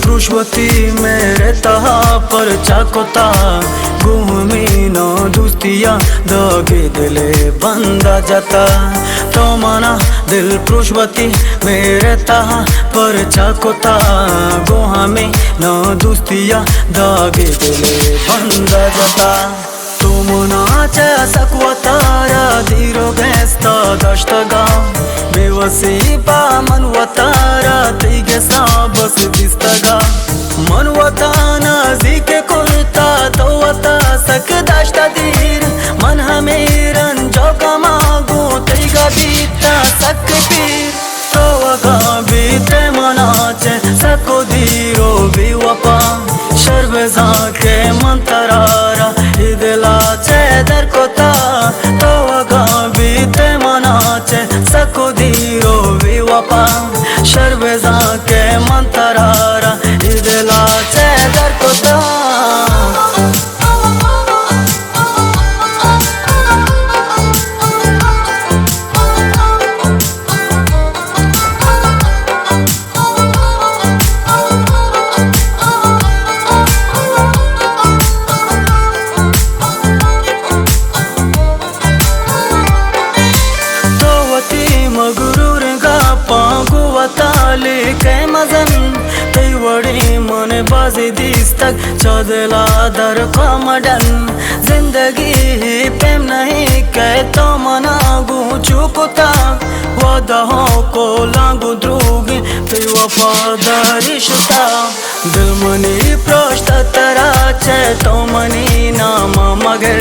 پروش وتی مہر تہا پرچا کتا، گوں ہمے نادوستیا داگے دلے بندا جتا۔ تو منا دل پروش وتی مہر تہا پرچا کتا، گوں ہمے نادوستیا داگے دلے بندا جتا۔ تو منا چہ سک وتارا دیر و گیستا داشتگا، بے وسی پا من وتارا تئی گسا بس دیستگا۔ من وتا نزیک کرتا، تو وتا سک داشتا دیر، من ہمے رنج و غما گوں تئیگا بیتا سک پیر۔ تو اگاں بیتے منا چہ سک و دیر و بے وفا، شر بزاں کہ من ترارا اے دلا چہ در کتا۔ تو اگاں بیتے منا چہ سک و دیر و بے وفا، شر بزاں کہ من ترارا اے دلا چہ در کتا۔ تو وتی مغرور گپاں گوں وتا لیکہ مزن، تئی وڑیں من بازی دیستگ چہ دلا در پہ مڈن۔ زندگی ہی پیم نہیں کہ تو منا گوں چو کتا، وعدہ ہوں کولاں گوں دروگیں بے وفاداری شتا۔ دل منی پروشت ترا چہ تو منی نام مگر،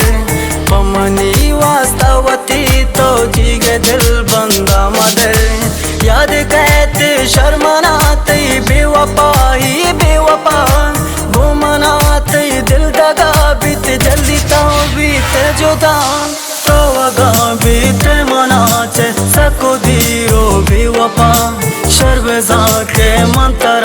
پہ منی واسطہ وتی تو جیگ دل بندا مدر۔ یاد کئیت شر منا تئی بے وفائی بے وفا، گوں منا تئی دل دگا بیت جلدی تو بیت جدا۔ تو اگاں بیت منا چہ سک و دیر و بے وفا، شر بزاں کہ من ترا